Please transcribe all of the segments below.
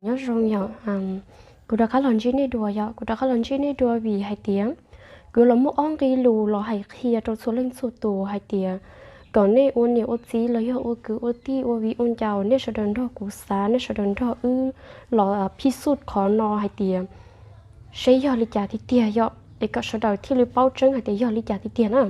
Nyob zoo yom, kuv rov qab los ntsib nej dua yom, kuv rov qab los ntsib nej dua vim hais tias kuv los muaj ob nqe lus los hais qhia rau txhua leej txhua tus hais tias kom nej ua niam ua txiv los yog ua kwv ua tij ua viv ua ncaus, nej sawv daws nrog kuv xav, nej sawv daws nrog wb los phij xub qhov no hais tias seb yog li cas tiag tiag yom, es kom sawv daws thiaj li paub tseeb hais tias yog li cas tiag tiag na.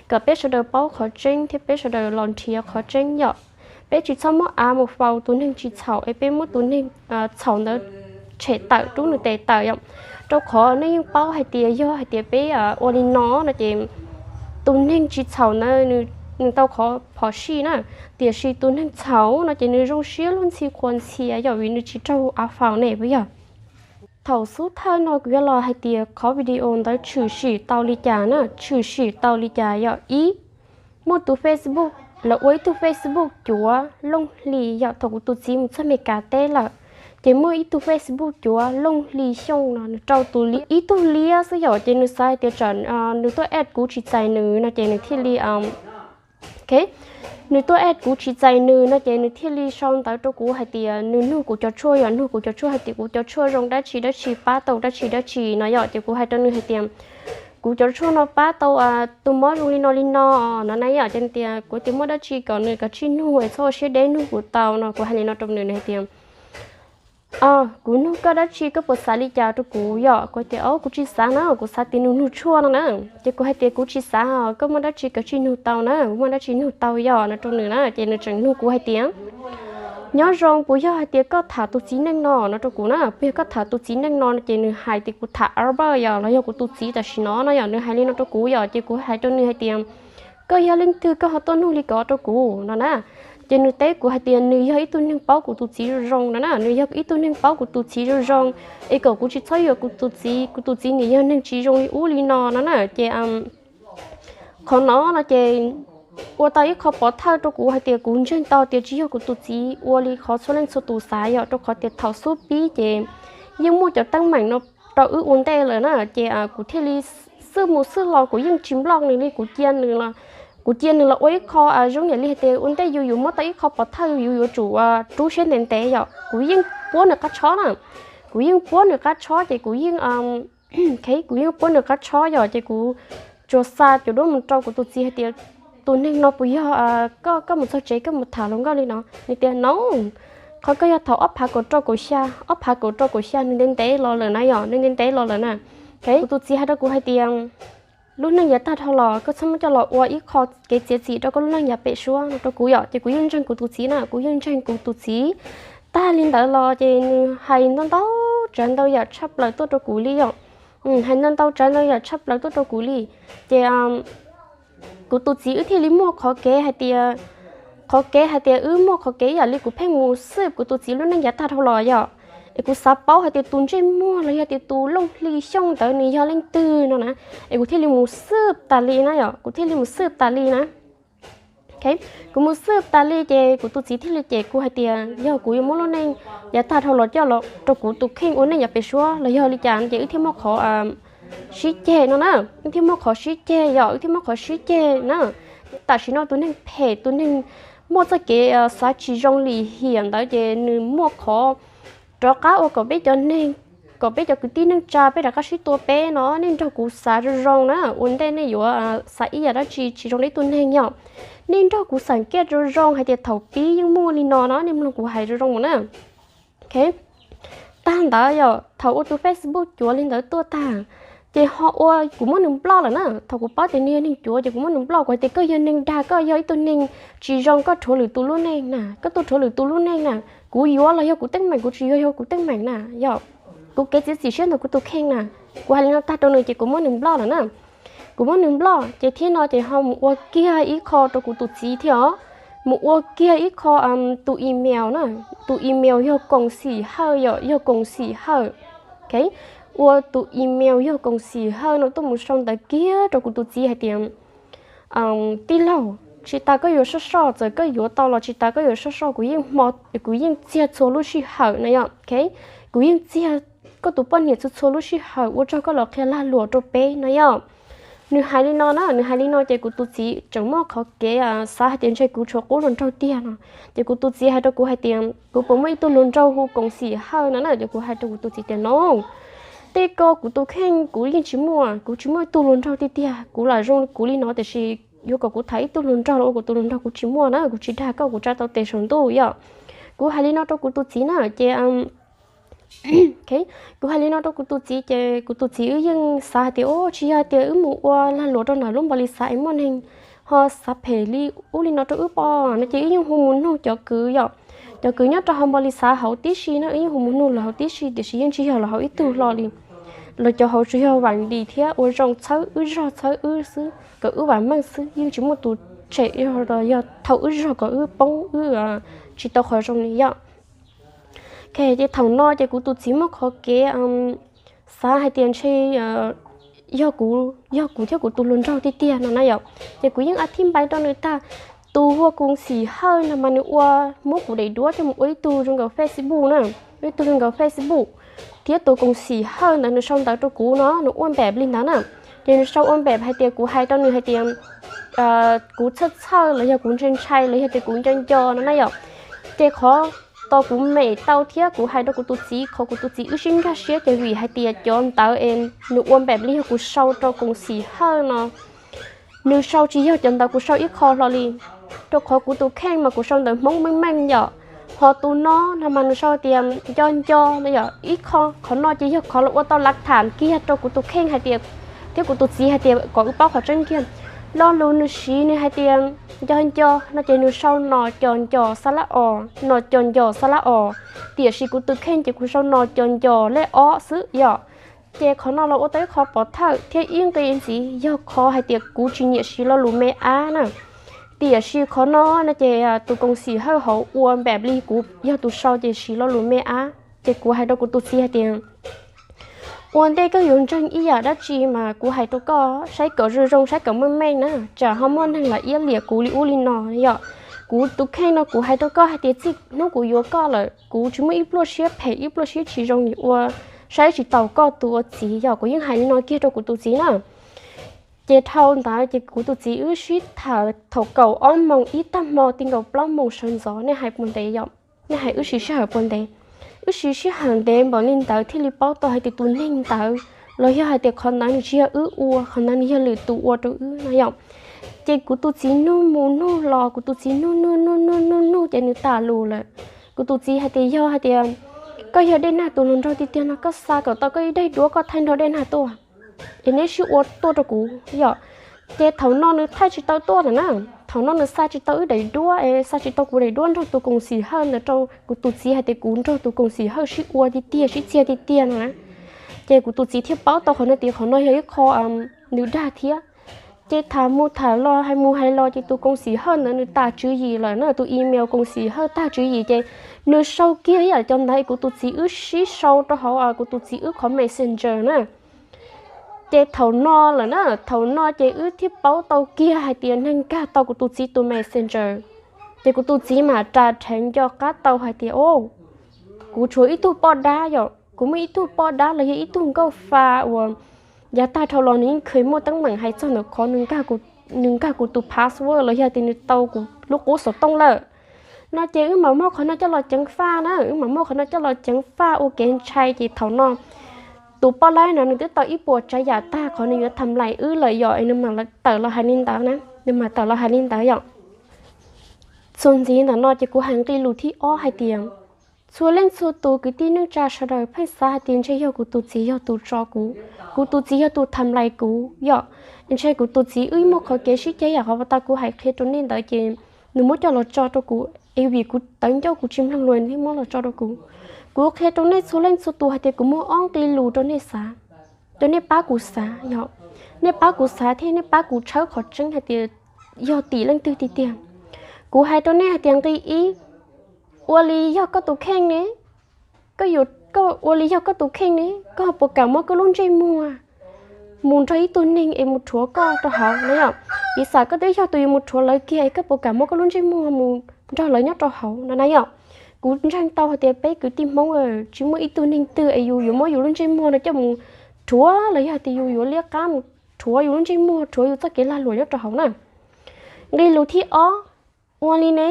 Kom peb sawv daws paub qhov tseeb thiab peb sawv daws los nrhiav qhov tseeb yom. Peb tsis txhob muab av mus faus tus neeg tsis txhaum es peb muab tus neeg txhaum ntawd tshem tawm, rub nws tes tawm yom. Rau qhov nej yeej paub hais tias yog hais tias peb ua li no no ces tus neeg tsis txhaum ntawd nws tau qhov phom sij na, tiam sis tus neeg txhaum no ces nws zoo siab luag ntxhi qhuas ntxhias yom, vim nws tsis raug av faus ne puas yog? Thaum xub thawj no kuv yuav los hais tias qhov video ntawd tshwm sim tau li cas na, tshwm sim tau li cas yom. Ib, muaj tus Facebook, lawv ua ib tug Facebook cuav Looj Hli yom, thaum kuv tus txiv mus txog Mes Kas teb lawm, ces muaj ib tug Facebook cuav Looj Hli Xyooj no nws rau tus li ib tug liab xwb yom, ces nws xav hais tias tsam nws tuaj add kuv tsis txais nws no ces nws thiaj li nws tuaj add kuv tsis txais nws no ces nws thiaj li sau ntawv rau kuv hais tias nws nug kuv cov tshuaj yom, nug kuv cov tshuaj hais tias kuv cov tshuaj zoo dab tsi dab tsi, pab tau dab tsi dab tsi no yom. Ces kuv hais rau nws hais tias kuv cov tshuaj no pab tau tus mob zoo li no li no no na yom. Ces tias kuv tias muaj dab tsi kom nws kav tsij nug es txhob ua siab deb, nug kuv tau no. Kuv hais li no rau nws, nws hais tias kuv nug koj dab tsi, koj puas xav li cas rau kuv yom? Kuv tias o, kuv tsis xav na, kuv xav tias nws nug tshuaj no na. Ces kuv hais tias kuv tsis xav, koj muaj dab tsi kav tsij nug tau na, muaj dab tsi nug tau yom no rau nws na. Ces nws tseem nug kuv hais tias nyob zoo, puas yog hais tias koj tham tus txiv neej no no rau kuv na, puas yog koj tham tus txiv neej no no? Ces nws hais tias kuv tham Albert yom, los yog kuv tus txiv tam sim no no yom, nws hais li no rau kuv yom. Ces kuv hais rau nws hais tias koj yog leej twg koj ho tuaj nug li ko rau kuv no na. Ces nws teb kuv hais tias nws yog ib tug neeg paub kuv tus txiv zoo zoo no na, nws yog ib tug neeg paub kuv tus txiv zoo zoo, es kom kuv tsis txhob yuav kuv tus txiv, kuv tus txiv nws yog neeg tsis zoo li ub li no no na. Ces qhov no no ces ua tau ib qho pov thawj rau kuv hais tias kuv ntseeg tau tias tsis yog kuv tus txiv ua li qhov txhua leej txhua tus xav yom, rau qhov tias thaum xub pib ces yeej muaj cov teeb meem no rau wb ua ntej lawm na. Ces kuv thiaj li xwb mus xwb los kuv yeej tsis block nws li, kuv cia nws los, kuv cia nws los ua ib qho zoo yam li hais tias ua ntej yus yuav muab tau ib qho pov thawj yus yuav tsum rub siab ntev ntev yom. Kuv yeej puab nws qab tshob na, kuv yeej puab nws qab tshob ces kuv yeej kuv yeej puab nws qab tshob yom. Ces kuv tsuas xa cov duab mus rau kuv tus txiv hais tias tus neeg no puas yog koj, koj mus txog tsev koj mus tham hluas nkauj li no? Nws tias no, qhov koj yog thaum ob phav kaum rau kaum xya, ob phav kaum rau kaum xya nws ntev ntev los lawm na yom, nws ntev ntev los lawm na. Kuv tus txiv hais rau kuv hais tias lub neej yav tag dhau los koj txhob muab coj los ua ib qho kev txiav txim rau koj lub neej yav pem suab no rau kuv yom. Ces kuv yeej ntseeg kuv tus txiv na, kuv yeej ntseeg kuv tus txiv. Tag li ntawd los ces nws hais ntau ntau tsav ntau yam tshaj plaws tuaj rau kuv li yom. Hais ntau ntau tsav ntau yam tshaj plaws tuaj rau kuv li. Ces kuv tus txiv wb thiaj li muaj qhov kev hais tias, qhov kev hais tias wb muaj qhov kev ib yam li kuv pheej mus xwb kuv tus txiv lub neej yav tag dhau los yom. Es kuv xav paub hais tias tus ntsej muag los yog tias tus Looj Hli Xyooj ntawd nws yog leej twg no na. Es kuv thiaj li mus xwb tas li na yom, kuv thiaj li mus xwb tas li na. Kuv mus xwb tas li ces kuv tus txiv thiaj li cem kuv hais tias yog kuv yuav muab lub neej yav tag dhau los coj los rau kuv tus kheej ua neej yav pem suab los yog li cas ces wb thiaj muaj qhov sib ceg no na. Wb thiaj muaj qhov sib ceg yom, wb thiaj muaj qhov sib ceg na. Tam sim no tus neeg phem, tus neeg muaj txoj kev xav tsis zoo lim hiam ntawd ces nws muaj qhov rov qab ua kom peb cov neeg, kom peb cov kwv tij neej tsa peb rov qab sib tua peb no. Nej nrog kuv xav zoo zoo na, ua ntej nej yuav xav ib yam dab tsi tsis zoo rau ib tug neeg yom. Nej nrog kuv xam kiaj zoo zoo hais tias thaum pib yeej muaj li no no, nej mloog kuv hais zoo zoo mus na. Tag ntawd yom, thaum ua tus Facebook cuav li ntawd tuaj tag, ces ho ua kuv muab nws block lawm na. Thaum kuv paub tias nws yog neeg cuav ces kuv muab nws block, kuv hais tias koj yog neeg dag, koj yog ib tug neeg tsis zoo, koj rhuav lwm tus lub neej na, koj tuaj rhuav lwm tus lub neej na. Kuv yuav los yog kuv teeb meem, kuv tsis yuav yog kuv teeb meem na yom. Kuv kev txiav txim siab ntawm kuv tus kheej na. Kuv hais li no tag rau nws ces kuv muab nws block lawm na. Kuv muab nws block ces thiab no ces ho mus ua kiag ib qho rau kuv tus txiv thiab os. Mus ua kiag ib qho tus email na, tus email yog koom xim hawj yom, yog koom xim hawj. Ua tus email yog koom xim hawj no tuaj mus sau ntawv kiag rau kuv tus txiv hais tias tij laug, tsis tas koj yuav soj soj, txawm koj yuav tau los tsis tas koj yuav soj soj, kuv yeej hmo, kuv yeej txiag txhua lub sij hawm na yom. Kuv yeej txiag koj tus poj niam txhua txhua lub sij hawm, ua tsaug koj los qhia lag luam rau peb no yom. Nws hais li no na, nws hais li no ces kuv tus txiv tseem muaj qhov kev xav hais tias ntshe kuv tshuav qub hluas nraug tiag no. Ces kuv tus txiv hais rau kuv hais tias kuv puas muaj ib tug hluas nraug hu Koom Xim Hawj no na. Ces kuv hais rau kuv tus txiv tias no, tej ko kuv tus kheej kuv yeej tsis muaj, kuv tsis muaj ib tug hluas nraug tiag tiag. Kuv lam zoo kuv li no tiam sis yuav kom kuv tham ib tug hluas nraug los ua kuv tus hluas nraug kuv tsis muaj na, kuv tsis dag koj, kuv tsa tau tes saum ntuj yom. Kuv hais li no rau kuv tus txiv na ces kuv hais li no rau kuv tus txiv ces kuv tus txiv wb yeej xav hais tias o, tsis yog tias wb mus ua lag luam rau ntawm lub npau li xav es muaj neeg ho xav phem li ub li no rau wb pom no ces wb yeej hu mus nug cov kwv yom. Cov kwv nyob rau hauv npau li xav hauv tib si na, wb yeej hu mus nug lawv hauv tib si tiam sis yeej tsis yog los hauv ib tug hlo li. Los cov hauv tsuas yog vam lis thiab ua zoo txhawb wb zog txhawb wb xwb kom wb vam meej xwb, yeej tsis muaj tus tshem yog thauj wb zog kom wb poob wb tsis tau qhov zoo li yom. Ces thaum no ces kuv tus txiv muaj qhov kev xav hais tias ntshe yog kuv, yog kuv thiab kuv tus hluas nraug tiag tiag no na yom. Ces kuv yeej a thib npai rau nws tag. Tus hu ua Koom Xim Hawj no mas nws ua, muab kuv daim duab coj mus ua ib tug zoo nkaus Facebook na, ib tug zoo nkaus Facebook. Thiab tus Koom Xim Hawj ntawd nws sau ntawv rau kuv no nws ua npem li ntawd na. Ces nws sau ua npem hais tias kuv hais rau nws hais tias kuv txhawj txhawj los yog kuv ntshai ntshai los yog tias kuv nco nco no na yom. Ces qhov tau kuv mem tau thiab kuv hais rau kuv tus txiv, qhov kuv tus txiv wb sib nkag siab ces vim hais tias cov ntawv es nws ua npem li yog kuv sau rau Koom Xim Hawj no, nws sau tsis yog cov ntawv kuv sau ib qho hlo li. Rau qhov kuv tus kheej mas kuv sau ntawv Hmoob meej meej yom. Ho tus no no mas nws sau tias nco nco no yom. Ib qho qhov no ces yog qhov los ua tau lav tham kiag rau kuv tus kheej hais tias, thiab kuv tus txiv hais tias kom wb paub qhov tseeb kiag. Lo lus nws siv nws hais tias nco nco no ces nws sau no co nco xa lab os, no co nco xa lab os. Tiam sis kuv tus kheej ces kuv sau no co nco lej ob xwb yom. Ces qhov no los ua tau ib qho pov thawj thiab ib nqi ntxiv yog qhov hais tias kuv tsis nyiam siv lo lus me ab na. Tiam sis qhov no no ces tus Koom Xim Hawj hauv ua npem li kuv yog tus sau ces siv lo lus me ab. Ces kuv hais rau kuv tus txiv hais tias ua ntej koj yuav ntseeg ib yam dab tsi mas kuv hais rau koj saib kom zoo zoo, saib kom meej meej na, tsam ho muaj neeg los iab liam kuv li ub li no yom. Kuv tus kheej no kuv hais rau koj hais tias txij hnub kuv yuav koj lawm kuv tsis muaj ib pluaj siab phem ib pluaj siab tsis zoo li ua, saib tsis taus koj tus ua txiv yom. Kuv yeej hais li no kiag rau kuv tus txiv na. Ces dhau ntawd ces kuv tus txiv wb sib tham thaum kaum ob moos ib tag hmo ti nkaus plaub moos sawv ntxov, nej hais puas ntev yom? Nej hais wb siv sij hawm puas ntev? Wb siv sij hawm ntev npaum li ntawd thiaj li paub tau hais tias tus neeg ntawd los yog hais tias qhov ntawd nws tsis yog wb ua, qhov ntawd nws yog lwm tus ua rau wb no yom. Ces kuv tus txiv nug mus nug los, kuv tus txiv nug nug nug nug nug nug ces nws tas lus lawm. Kuv tus txiv hais tias yog hais tias koj yog Dej Nag tus hluas nraug tiag tiag no koj xa kom tau koj ib daim duab koj thaij nrog Dej Nag tuaj es neb sib ua tuaj rau kuv yom. Ces thaum no nws thaij tsis tau tuaj lawm na. Thaum no nws xa tsis tau wb daim duab es xa tsis tau kuv daim duab nrog tus Koom Xim Hawj ntawd rau kuv tus txiv hais tias kuv nrog tus Koom Xim Hawj sib ua tiag tiag sib txiag tiag tiag no na. Ces kuv tus txiv thiaj paub tau qhov no tias qhov no yog ib qho nws dag thiab. Ces tham mus tham los hais mus hais los ces tus Koom Xim Hawj ntawd nws tas tswv yim lawm na, tus email Koom Xim Hawj tag tswv yim ces nws sau kiag ib yam cov ntawd kuv tus txiv wb sib sau rau hauv kuv tus txiv wb qhov Messenger na. Ces thaum no lawm na, thaum no ces wb thiaj paub tau kiag hais tias neeg nkag tau kuv tus txiv tus Messenger. Ces kuv tus txiv mam ras rheev nco qab tau hais tias o, kuv tshuav ib tug poj dab yom, kuv muaj ib tug poj dab los yog ib tug nkauj fa uas yav tag dhau los nws yeej kheev muaj teeb meem hais txog ntawm qhov nws nkag kuv tus password los yog tias nws tau kuv lub qub xov tooj lawm no. Ces wb mam muab qhov no coj los ceev faj na, wb mam muab qhov no coj los ceev faj ua kev ntshai ces thaum no tus poj laib no nws twb tau ib puas tsav yam tag qhov nws yuav tham lais wb lawm yom, es nws mam tawm los hais li ntawd na, nws mam tawm los hais li ntawd yom. Txuas ntxiv ntawm no ces kuv hais nqe lus thib ob hais tias txhua leej txhua tus kwv tij neej tsa sawv daws pheej xav hais tias ntshe yog kuv tus txiv yog tus tso kuv, kuv tus txiv yog tus tham lais kuv yom. Ntshe kuv tus txiv wb muaj qhov kev sib ceg yam qhov uas tau kuv hais qhia rau nej ntawd ces nws muab coj los tso rau kuv es vim kuv tawv ncauj kuv tsis mloog lus nws thiaj muab los tso rau kuv. Kuv qhia rau nej txhua leej txhua tus hais tias kuv muaj ob nqe lus rau nej xav, rau nej pab kuv xav yom. Nej pab kuv xav thiab nej pab kuv tshawb qhov tseeb hais tias yog tim leej twg tiag tiag. Kuv hais rau nej hais tias nqe ib, ua li yog koj tus kheej ne, koj yuav, koj ua li yog koj tus kheej ne, koj puas kam muab koj lub ntsej muag mus nrog ib tug neeg es mus rhuav koj rau hauv na yom? Piv xam koj twb yog tus yuav mus rhuav lawv kiag es koj puas kam muab koj lub ntsej muag mus nrog lawv nyob rau hauv no na yom? Kuv ntseeg tau hais tias peb kwv tij Hmoob tsis muaj ib tug neeg twg es yus yuav muab yus lub ntsej muag no coj mus rhuav los yog hais tias yus yuav liab qab mus rhuav yus lub ntsej muag, rhuav yus txoj kev lag luam nyob rau hauv na. Nqe lus thib ob, ua li ne,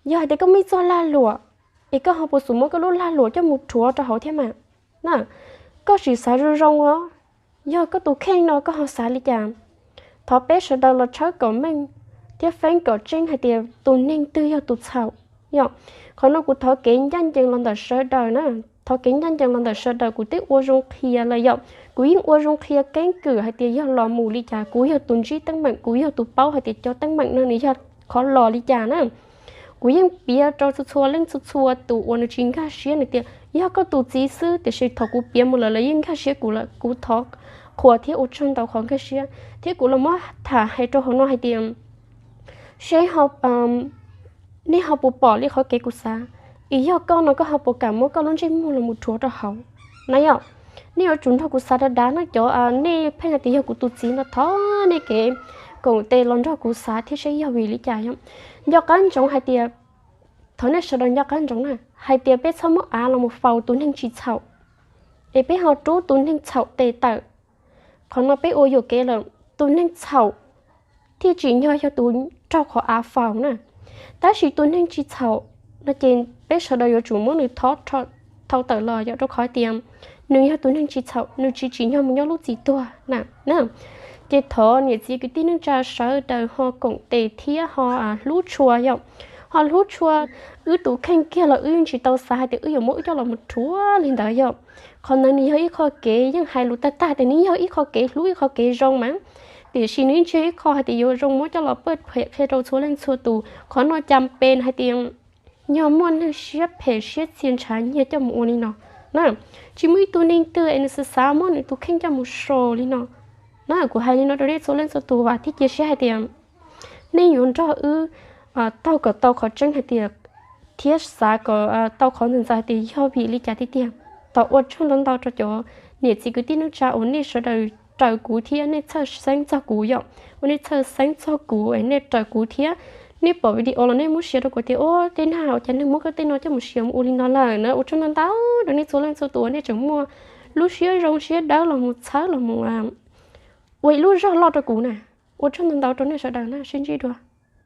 yog hais tias koj muaj ib txoj lag luam, es koj ho puas xum muab koj lub lag luam coj mus rhuav rau hauv thiab mas na. Koj sim xav zoo zoo os, yog koj tus kheej no koj ho xav li cas? Thov peb sawv daws los tshawb kom meej thiab feeb kom tseeb hais tias tus neeg twg yog tus txhaum. Yog, qhov no kuv thov kev ncaj ncees los ntawm sawv daws na, thov kev ncaj ncees los ntawm sawv daws, kuv twb ua zoo qhia lawm yom, kuv yeej ua zoo qhia keeb kwm hais tias yog los mus li cas, kuv yog tus ntsib teeb meem, kuv yog tus paub hais tias cov teeb meem no nws yog qhov los li cas na. Kuv yeej piav rau txhua txhua leej txhua txhua tus uas nws tsis nkag siab nws tias yog koj tus txiv xwb, tiam sis thaum kuv piav mus lawm lawv yeej nkag siab kuv lawm, kuv thov qhuas thiab ua tsaug ntau qhov nkag siab. Thiab kuv los muab tham hais rau hauv no hais tias seb nej ho puas pom li qhov kev kuv xav, es yog koj no koj ho puas kam muab koj lub ntsej muag los mus rhuav rau hauv na yom. Nej yuav tsum nrog kuv xav dav dav na cov nej pheej hais tias yog kuv tus txiv no, thov nej kev koom tes los nrog kuv xav thiab seb yog vim li cas yom. Nco qab ntsoov hais tias, thov nej sawv daws nco qab ntsoov na, hais tias peb txhob muab av los mus faus tus neeg tsis txhaum, es peb ho rub tus neeg txhaum tes tawm. Qhov no peb ua yuam kev lawm, tus neeg txhaum thiaj tsim nyog yog tus raug qhov av faus na. Tab sis tus neeg tsis txhaum no ces peb sawv daws yuav tsum muab nws thov thau tawm los yom, rau qhov tias nws yog tus neeg tsis txhaum, nws tsis tsim nyog mus nyob lub txim tuag na. Ces thov niam txiv kwv tij neej tsa sawv daws ho koom tes thiab ho hlub tshua yom, ho hlub tshua wb tus kheej kiag los wb yeej tsis tau xav hais tias wb yuav muab wb coj los mus rhuav li ntawd yom. Qhov ntawd nws yog ib qho kev yeej hais lus tag tag tias nws yog ib qho kev hlub ib qho kev zoo mas, tiam sis nws yeej tsis yog ib qho hais tias yuav zoo muab coj los paj phem qhia rau txhua leej txhua tus. Qhov no cas pes hais tias yog muaj neeg siab phem siab txia ntshav nyiag coj mus ua li no na. Tsis muaj ib tug neeg twg es nws xav xav muab nws tus kheej coj mus so li no na. Kuv hais li no rau nej txhua leej txhua tus vam thiab cia siab hais tias nej yuav nrog wb taug kom tau qhov tseeb hais tias, thiab xav kom tau qhov ntxaws ntxaws hais tias yog vim li cas tiag tiag. Thov ua tsaug ntau ntau rau cov niam txiv kwv tij neej tsa uas nej sawv daws raws kuv thiab nej txhawj xeeb txog kuv yom, uas nej txhawj xeeb txog kuv es nej raws kuv thiab nej pom video los nej muab share rau kuv tias ua tej nag ua cas neeg muab koj tej no coj mus share mus ua li no lawm na. Ua tsaug ntau ntau rau nej txhua leej txhua tus uas nej tseem muaj lub siab zoo siab dawb los mus txhawb los mus ua ib lub zog loj rau kuv na. Ua tsaug ntau ntau rau nej sawv daws na, sib ntsib dua.